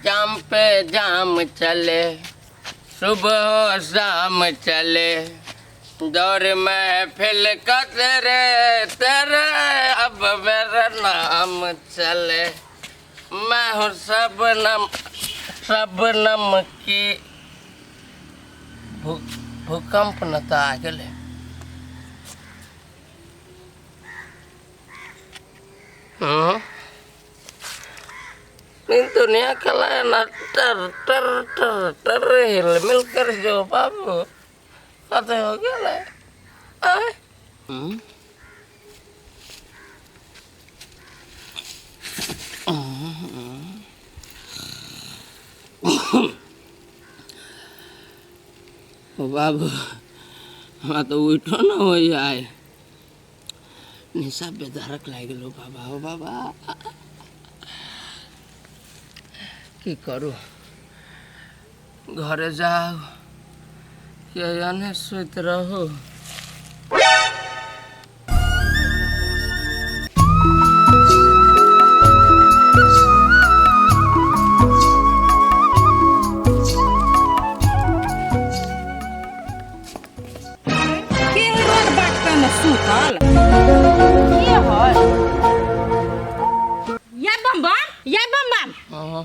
जाम पे जाम चले, सुबह हो शाम चले, दौर महफिल का तेरे तेरे अब मेरा नाम चले, मैं हूँ शबनम, शबनम की भूकंप न तऽ आ गेलै। हम्म नींद दुनिया कला ना टर टर टर टर हिल मिल कर जो बाबू कते हो गेलै। आय हम्म ओ बाबू, हमरा तऽ उठो न होइया आइ, निशा बेधारक लागि गेलो बाबा। हो बाबा, की करू? घरे जाउ कि एने सुति रहू? के है रोड बाट पे में सुतल के है? या बम बम, या बम बम। हाँ।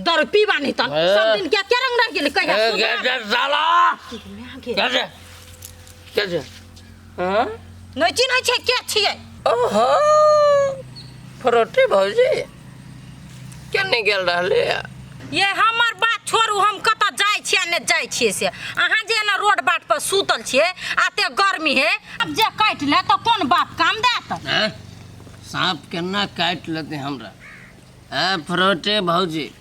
दारू पीबा नहीं तन ए। सब दिन क्या क्या रंग रह गेलै कहिया ए, सुधर? गे साला माय गे। के छै? के छै? हाँ? नहि चिन्है छै के छियै? ओहो, फरोटी भौजी, केने गेल रहली? ये हमर बात छोड़ू, हम कतऽ जाइ छियै आ नहि जाइ छियै से अहाँ जे एना रोड बाट पर सुतल छियै, आते गर्मी है, अब जे काटि ले तऽ कोन बाप काम देत? हैं? साँप केना काटि लेतै हमरा? ए फरोटे भौजी,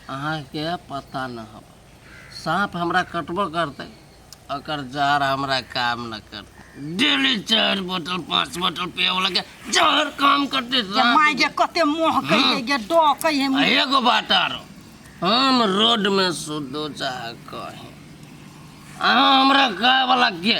अहाँके पता न हब, साँप हमरा कटबो करतै, ओकर जहर हमरा काम न करतै। डेली 4 बोतल 5 बोतल पिए वाला के जहर काम करते? गे माय गे, कते मोह कहिए गे, डकै है आ एगो बात आरो, हम रोड में सुदो चाहे कहीं, अहाँ हमरा कहे वाला के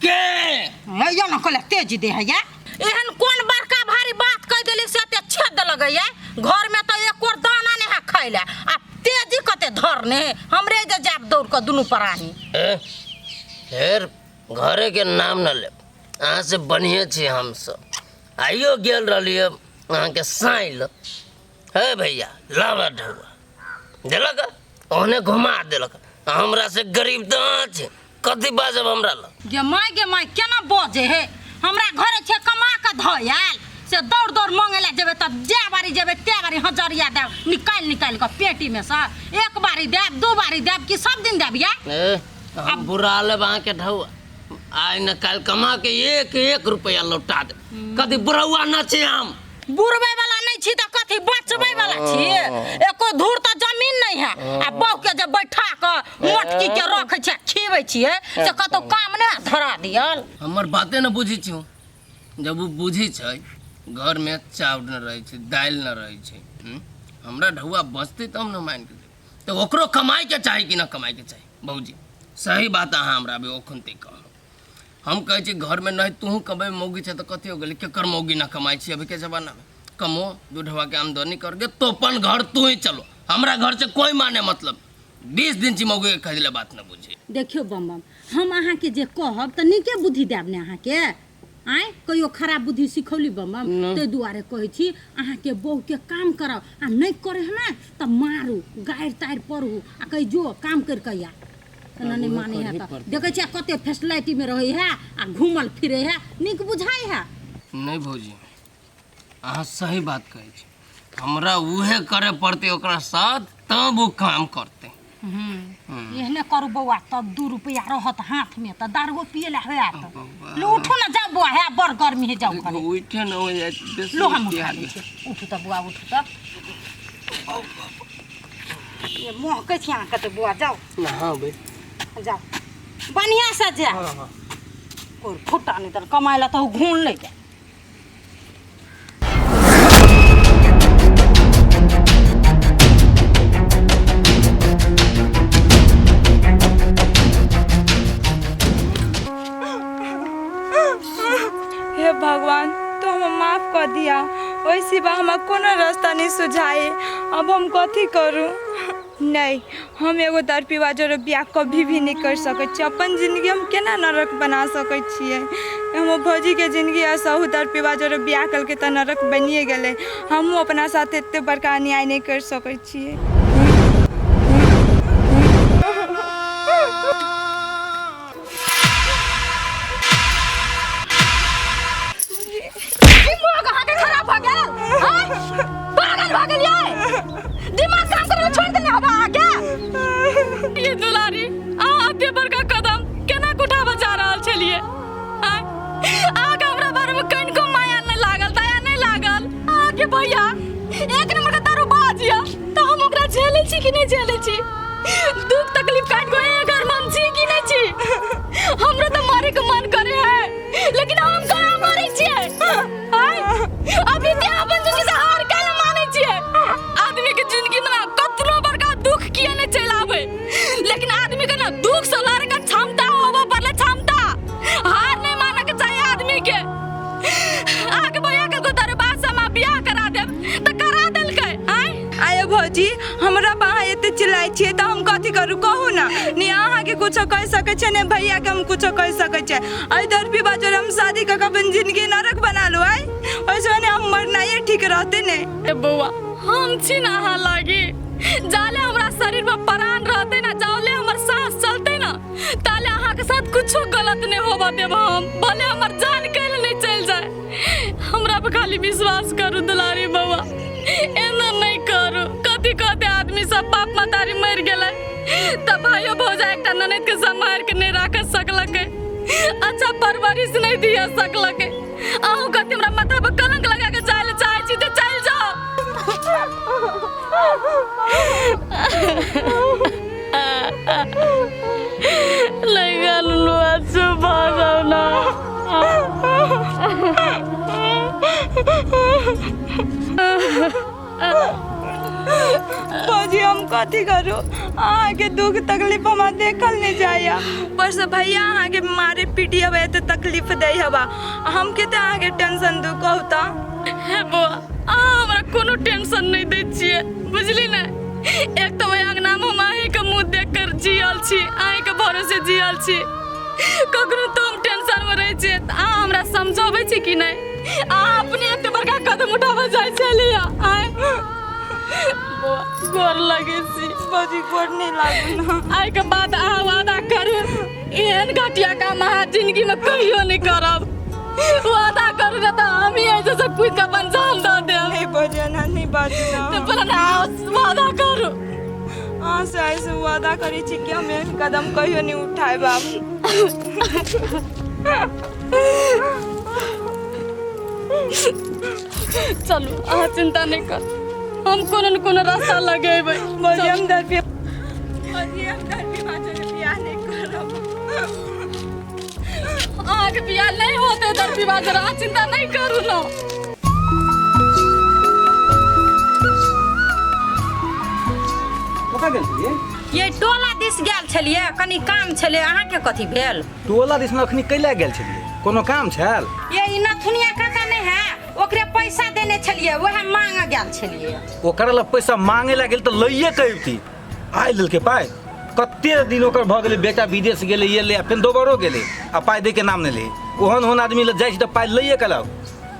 के हैया न कहले तेज दे हैया। एहन कोन बड़का भारी बात कहि देली से एते छेद लगैया? घर में तऽ एक और दाना नहि है खाइ लए आ तेजी कते धरने है। हमरे जे जायब दौड़ कऽ दुनू प्राणी। ए, फेर घरे के नाम न लेब, अहाँ से बढ़िए छी हमसब। आइयो गेल रहलियै अहाँके साइल, हे भैया लाबा ढौआ देलक, ओहने घुमा देलक। हमरा से गरीब तऽ अहाँ छी, कथी बाजब हमरा लग? गे माय गे माय, केना बजे हे? हमरा घरे छै कमा कऽ धयल से दौड़ दौड़ मांगे लए जेबै तऽ जे बारी जेबै ते बारी हजरिया देब निकालि निकालि कऽ पेटी में से। एक बारी देब, दू बारी देब कि सब दिन देब या? ए, हम बुरा लेब अहाँके ढौआ, आइ न काल्हि कमा के एक एक रुपया लौटा देब। कथी बुढ़ौआ न छी हम? बुढ़बै वाला नहि छी तऽ कथी बचबै वाला छी? एको धूर तऽ जमीन नहि है आ बहू के जे बैठा कऽ मोटकी के रखै छियै, खिबै छियै, से कतौ काम नहि धरा दियल। हमर बाते न बुझै छी। जब ओ बुझै छै घरमे चाउर न रहै छै, दालि न रहै छै, हमरा ढौआ बचतै तब ने मानि के देबै, तऽ ओकरो कमाइके चाही कि न कमाइके चाही? भौजी, सही बात अहाँ हमरा अभी ओखनते कहलहुँ। हम कहै छी घरमे नहि तूहू कमे मौगी छै तऽ कथी हो गेलै? केकर मौगी न कमाइ छी अभीके जमानामे? कमो, दू ढौआके आमदनी करके तो अपन घर तू ही चलो, हमरा घर से कोई माने मतलब। 20 दिन छी मौगी के कह दिले, बात न बुझी। देखियौ बम बम, हम अहाँके जे कहब तऽ नीके बुद्धि देब ने अहाँके? आँय, कहियो खराब बुद्धि सिखौली बम बम? ताहि दुआरे कहै छी अहाँके बहूके काम कराउ आ नहि करे है ने तऽ मारू, गारि तारि पढ़ू आ कही जो काम करि कऽ आ। एना नहि मानै है तऽ देखै छियै कते फैसिलिटीमे रहै है आ घूमल फिरै है, नीक बुझाइ है? नहि भौजी, अहाँ सही बात कहै छी, हमरा उहे करे पड़तै ओकरा साथ, तब ओ काम करतै। एहने करू बौआ, तब 2 रुपया रहत हाथ में तऽ दारुओ पिए ला होयत। लो उठू ना, जाउ बौआ, है बड़ गर्मी है, जाउ घरे। उठे न हो जाए बेसी। लो हम उठिया उठा दै गेल। छी, उठू तऽ बौआ, उठू तऽ। ये महकै छी अहाँके तऽ बौआ, जाउ। नहाबै। जाउ बढ़िआँ से जाउ। हाँ। कोइ फुटा नहि तऽ कमाइ ला तऽ घून लै जाय। हे भगवान, तो हम माफ कर दिया। ओहि सिवा अलावा हमरा कोनो रास्ता नहि सुझाए। अब हम कथी करू? नहि, हम एगो दरपीवा जरे बियाह कभी भी नहि करि सकै छी। अपन जिन्दगी हम केना नरक बना सकै छियै? हमर भौजीके जिन्दगी असहु दरपीवा जरे बियाह केलकै तऽ नरक बनिए गेलै। हमहूँ अपना साथ एते बड़का अन्याय नहि करि सकै छियै। दिमाग अहाँके खराब भऽ गेल आँय? पागल भऽ गेलियै? दिमाग काम करे छोड़ि देने हबा अहाँके। ये दुलारी, अहाँ एते बड़का कदम केना के उठाबऽ जा रहल छलियै? आँय? अहाँके हमरा बारे में कनिको माया नहि लागल, दया नहि लागल? अहाँके भैया एक नंबर के दारूबाज यऽ, तऽ हम ओकरा झेलै छी कि नहि झेलै छी? दुख तकलीफ काटि कऽ एहि घर में हम छी कि नहि छी? हमरो तऽ मरे के मन करे है, लेकिन हम कहाँ मरे छियै? आँय? अभी ते अपन जिंदगी से हार काहे मानै छियै? आदमी के जिंदगी में ना कतनो बड़का दुख किए नहीं चलि आबै, लेकिन आदमी के ना दुख से लड़े के क्षमता होबऽ पड़ले, क्षमता। हार नहीं माने के चाहिए आदमी के। अहाँके भैया के दरबार से हमरा बियाह करा देब तऽ करा देलकै। आँय आयो भौजी, हमरा पर अहाँ एते चिल्लाइ छियै तऽ हम कथी करू कहू ने? ने अहाँके कुछो कहि सकै छियै, ने भैयाके हम कुछो कहि सकै छियै। एहि दरपीबा जोरे हम शादी कऽ कऽ अपन जिन्दगी नरक बना लू? आइ ओहिसँ ने हम मरनाइए ठीक रहतै ने। ए बौआ, हम छी ने अहाँ लागी। जाले हमरा शरीर में प्राण रहते ना, जाले हमर सांस चलते ना, ताले अहाँ के साथ कुछो गलत नहीं होबा देब हम, भले हमर जान कैल नहीं चल जाए। हमरा पर खाली विश्वास करू दुलारी बौआ, एना नहीं करू। कथी कहते आदमी सब, बाप महतारी मरि गेलै तऽ भाइयो भौजा एकटा ननद के सम्हारि के नहीं राख सकलकै, अच्छा परवरिश नहीं दिया सकलकै। अहूँ कथी हमरा माथा पर कलंक लगा के जाय लए चाहै छी तऽ चलि जाउ। लगन लुआ चुप भऽ जाउ ना। भौजी, हम कथी करू? अहाँके दुख तकलीफ हमरा देखल नहि जाइए। ऊपरसँ भैया अहाँके मारे पीटी हवा, एते तकलीफ दै हवा, हम कते अहाँके टेंशन दू कहू तऽ? हे बौआ, अहाँ हमरा कोनो टेंशन नहि दै छियै, बुझली ने? एक तऽ ओहि अङ्गनामे हम अहीँके मुँह देख कर जियल छी, अहीँके भरोसे जियल छी। कखनो तऽ हम टेंशनमे रहै छियै तऽ अहाँ हमरा समझबै छी कि नहि? अहाँ अपने एते बड़का कदम उठाबऽ जाइ छलियै? आँय बौआ, गोर लगै छी। भौजी, गोर नहि लागू ने। आइके बाद अहाँ वादा करू, एहन घटिया काम अहाँ जिंदगीमे कहियो नहि करब। वादा करू ने तऽ हम ही ऐसे से कूद के अपन जान दऽ देब। नहीं भौजी, एना नहि बाजू तऽ ने। बोला ने, अहाँ वादा करू। अहाँ से ऐसे वादा करै छी कि हम एहन कदम कहियो नहि उठायब आब। चलू, अहाँ चिंता नहि करू, हम कोनो ने कोनो रास्ता लगेबै। भौजी, हम दर भौजी, हम दर बाजू बियाह नहि करब। अहाँके बियाह नहि होतै दर विवाह, अहाँ चिंता नहि करू ने। कतऽ गेल छलियै? ये टोला दिस गेल छलियै, कनि काम छलै। अहाँके कथी भेल? टोला दिस अखनी कैला गेल छलियै? कोनो काम छल? ये ई नथुनिया काका नहि है, ओकरे पैसा देने छलियै, वएह मांग गेल छलियै। ओकरा लग पैसा मांगे ला गेल तऽ लइए के अबिती। आइ लेलकै पाइ? कते दिन ओकर भऽ गेलै, बेटा विदेश गेलै, एलै आ फेर दोबारो गेलै आ पाइ दैके नाम नहि लै। ओहन ओहन आदमी लग जाइ छी तऽ पाइ लइए के लाउ,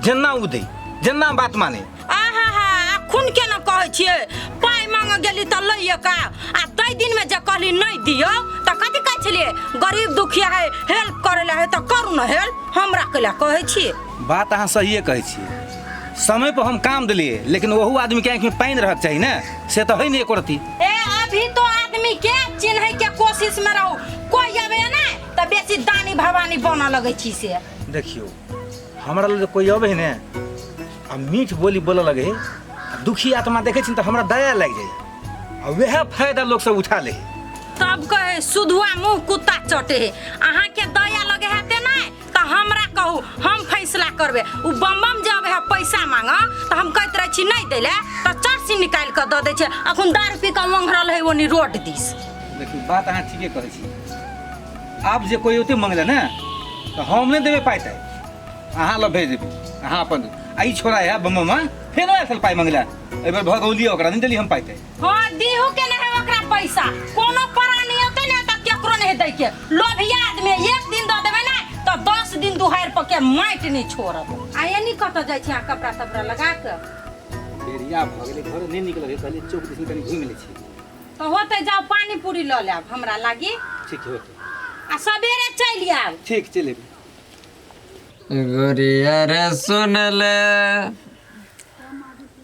जेना ओ दै, जेना बात माने। आहा हा, अखुन केना कहै छियै पाइ मांग गेली तऽ लइए का? आ तै दिनमे जे कहली नहि दियौ तऽ कथी कहै छलियै? गरीब दुखिया है, हेल्प करै ला है तऽ करू ने हेल्प। हमरा कैला कहै छियै? बात अहाँ सहिए कहै छियै। समय पर हम काम देलियै, लेकिन ओहू आदमीके आँखिमे पानि रहक चाही ने, से तऽ है नहि एको रत्ती। ए, अभी तो आदमी के चिन्है के कोशिश में रहू। कोई अबे ने तऽ बेसी दानी भवानी बनऽ लगै छी से। देखियौ, हमरा लग जे कोइ अबै है ने आ मीठ बोली बोलऽ लगै है, आ दुखी आत्मा देखै छी तऽ हमरा दया लागि जाइए, आ वएह फायदा लोक सब उठा लै है। तब कहे सुधुआ मुँह कुत्ता चटे है। अहाँके दया लगे हेतै नहि तऽ हमरा कहू, हम फैसला करबै। उ बम बम जे अबै है पैसा मांग तऽ हम कहैत रहै छी नहि दै लए, तऽ चरसी निकालि कऽ दऽ दै छै। अखन दारू पी कऽ ओंघरल है ओनी रोड दिस। देखियौ, बात अहाँ ठीके कहै छी। आब जे कोइ औतै मंगले ने तऽ हम नहि देबै पाइ ताइ, अहाँ लग भेज देबै। अहाँ अपन आ ई छोरा है बममा फेनो आयल छल पाइ मंगला एहि बेर भगौलियै ओकरा नहि देली हम पाइ ते। हाँ, दीहू के नहीं है ओकरा पैसा, कोनो प्राणी होते ना त केकरो नहीं दै के। लोभिया आदमी एक दिन दऽ देबै ना त 10 दिन दुहार पर के माटि नहीं छोड़त। आ एनी कतऽ जाइ छी अहाँ कपड़ा तपड़ा लगा के? बेरिया भऽ गेलै, घर नहि निकलल, कहलियै चौक दिसन कनि घुमि लै छी। तऽ होतै जाउ पानी पूरी लऽ लेब हमरा लागी। ठीक होतै। आ सबेरे चलि आयब। ठीक, चलि एबै। गुड़िया रे सुन ले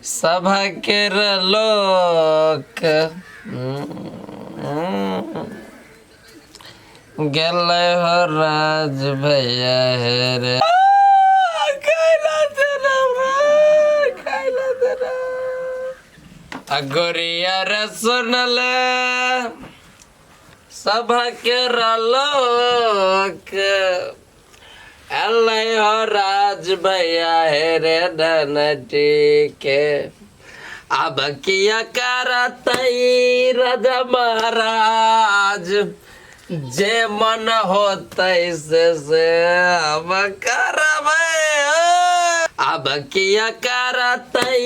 सभके रे लोक गेलै हो राज भैया हे रे आ गोरिया रे सुन ले सभके रे लोक एलै हो राज भैया हे रे धनटी के। अब किया करतै राजा महाराज, जे मन होतै से से अब करबै। अब किया करतै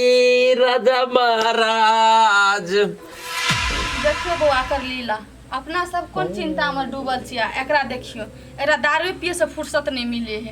राजा महाराज। देखियो बौआ कर लीला, अपना सब कोन चिंता में डूबल छियै, एकरा देखियो, एकरा दारू पिए से फुर्सत नहीं मिले है।